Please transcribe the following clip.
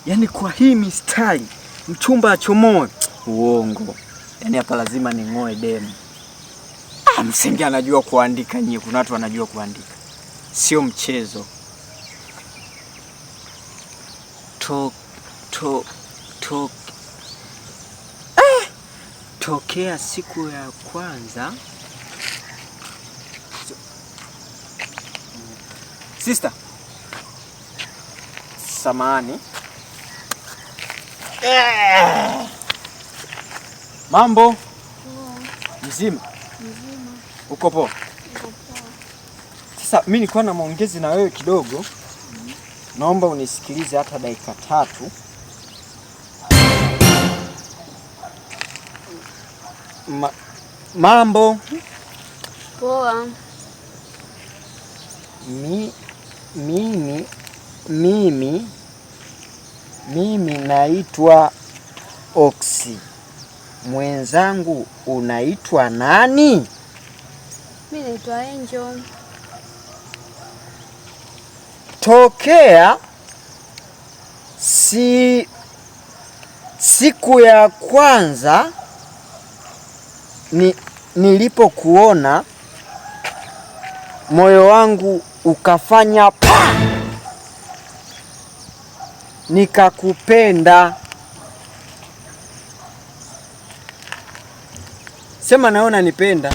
Yaani kwa hii mistari mchumba achomoe, uongo. Yaani hapa lazima ning'oe demu. Ah, msingi anajua kuandika nyie, kuna watu wanajua kuandika, sio mchezo. To, to, to, eh! Tokea siku ya kwanza. Sister, samahani. Eh! Mambo mzima? Mzima. Uko poa? Niko poa. Sasa mi nilikuwa na maongezi na wewe kidogo. Naomba unisikilize hata dakika tatu. Mambo Poa. mi, mimi mimi mimi naitwa Oksi, mwenzangu unaitwa nani? Mi naitwa Angel. Tokea siku ya kwanza nilipokuona moyo wangu ukafanya pa, nikakupenda. Sema naona nipenda.